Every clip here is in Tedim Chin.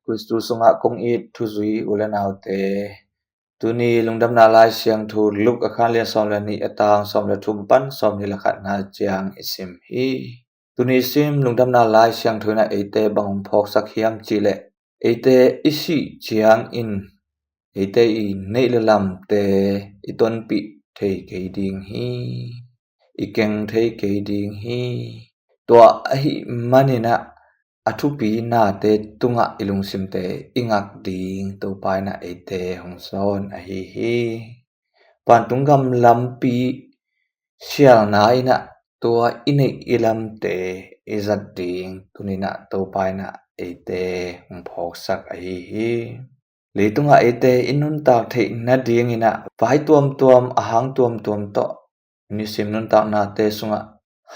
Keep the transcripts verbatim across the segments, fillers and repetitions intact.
Khristu sungah kong it thuzui u le naute, tuni Lungdamna Lai Siangtho Luke a khan lian sawm le nih, a tang sawm le thum pan sawm nih le khatna ciang i sim hi. Tuni sim Lungdamna Lai Siangtho in ah eite bang hong phawksak hiam cih leh, eite i sih ciangin eite i neih le lamte i tonpih thei kei ding hi, i keng thei kei ding hi. Tua ahih manin ah a thupi nate tungah i lungsimte i ngak ding Topa in ah eite hong sawn ahi hi. Vantung gam lampi sialna in ah tua i neih i lamte i zat ding tuni in ah Topa in ah eite hong phawksak ahi hi. Leitungah eite i nuntak theih nadingin ah vai tuamtuam, a hang tuamtuam tawh nisim nuntaknate sungah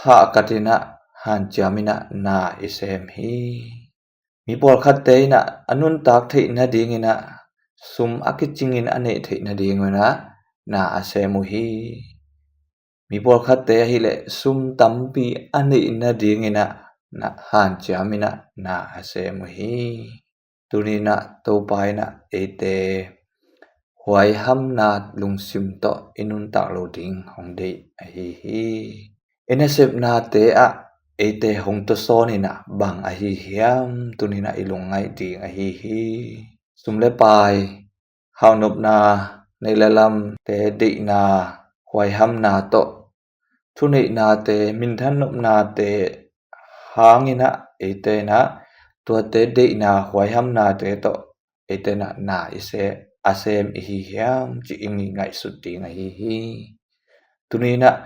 hahkat in ah, hanciam in ah na i sem hi. Mi pawlkhatte in ah a nuntak theih nadingin ah sum a kicingin a neih theih nadingun ah na a sem uh hi. Mi pawlkhatte ahih leh sum tampi a neih nadingin ah na hanciam in ah na a sem uh hi. Tuni in ah Topa in ah eite huaihamna lungsim tawh i nuntak lo ding hong deih ahi hi. I nasepnate ah eite hong tawsawn in ah bang ahi hiam tuni in ah i lungngaih ding ahi hi. Sum le pai, haunopna, neih le lamte deihna, huaihamna tawh thuneihnate, minthan nopnate hangin ah eite in ah tuate deihna huaihamnate tawh eite in ah na i se a sem i hi hiam cih i ngaihsut ding ahi hi. Tuni in ah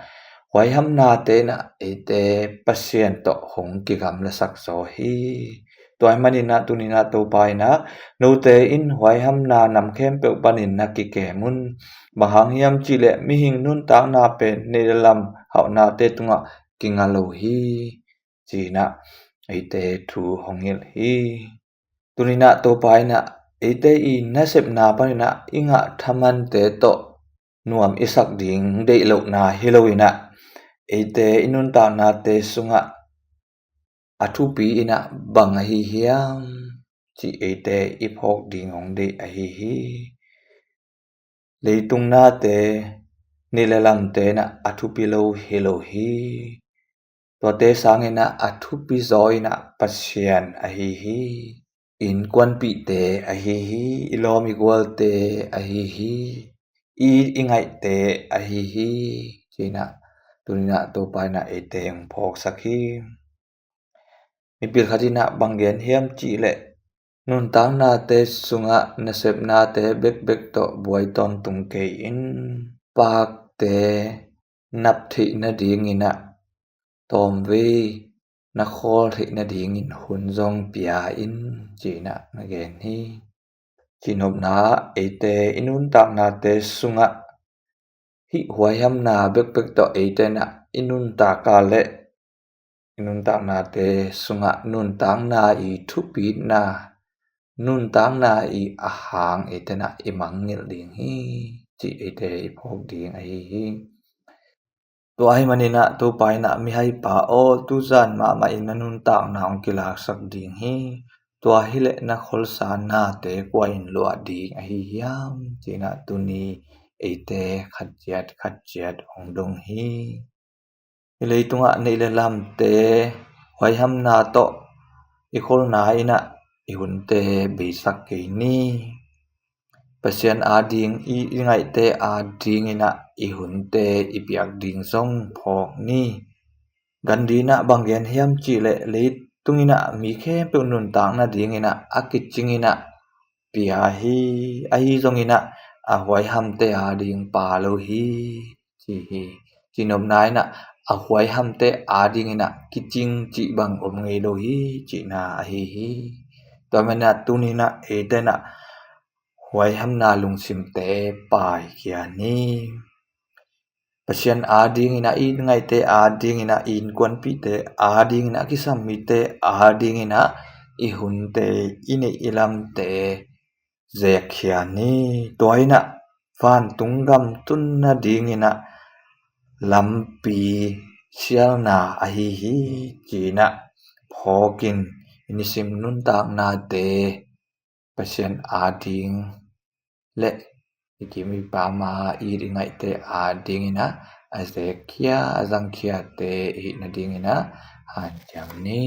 huaihamnate in ah eite Pasian tawh hong kigamlasak zaw hi. Tua ahih manin ah tuni in ah Topa in ah note in huaihamna nam khempeuh panin na kikem un. Bang hang hiam cih leh mihing nuntakna pen neih le lam hauhnate tungah kinga lo hi, ci in ah eite thu hong hilh hi. Tuni in ah Topa in ah eite i nasepna panin ah i ngah thamante tawh nuam i sak ding deih lohna hi lo in ah eite i nuntaknate sungah a thupi in ah bang ahi hiam cih eite i phawk ding hong deih ahi hi. Leitung nate, neih le lamte in ah a thupi lo hi lo hi. Tuate sangin ah a thupi zaw in ah Pasian ahi hi. Innkuanpihte ahi hi. I lawm i gualte ahi hi. I it i ngaihte ahi hi, ci in ah tuni in ah Topa in ah eite hong phawksak hi. Mipil khat in ah bang gen hiam cih leh, nuntaknate sungah nasepnate bekbek tawh buai tawntung kei in, pakte nap theih nadingin ah tawmvei na khawl theih nadingin hun zong pia in, ci in ah na gen hi. Cihnopna ah eite i nuntaknate sungah hih huaihamna bekbek tawh eite in ah i nuntak a leh i nuntaknate sungah nuntakna i thupitna, nuntakna i a hang eite in ah i mangngilh ding hi, cih eite i phawk ding ahi hi. Tua ahih manin ah Topa in ah, mihaipa aw, tuzan mahmah in na nuntakna hong kilaksak ding hi. Tua hi leh na kholsa nate kua in luah ding ahi hiam, ci in ah tuni eite khat ciat khat ciat hong dong hi. Hih leitungah neih le lamte huaihamna tawh i kholna in ah i hunte beisak kei ni. Pasian ading i, i ngaihte adingin ah i hunte i piak ding zong phawk ni. Gandhi in ah bang gen hiam cih leh, leitung in ah mi khempeuh nuntak nadingin ah a kicingin ah pia hi. Ahi zongin ah a huaihamte ading pia lo hi, ci hi. Cihnopna in ah a huaihamte adingin ah kicing cih bang om ngei lo hi, cihna ahi hi. Tua manin ah tuni in ah eite in ah huaihamna lungsimte paikhia ni. Pasian adingin ah i ngaihte adingin ah i innkuanpihte adingin ah a kisam mite adingin ah i hunte, i neih i lamte zekkhia ni. Tua in ah vantung gam tun nadingin ah lampi sialna ahi hi, ci in ah phawkin i nisim nuntaknate Pasian ading le i kim i pam a it i ngaihte adingin ah a zekhia a zangkhiate i hih nadingin ah hanciam ni.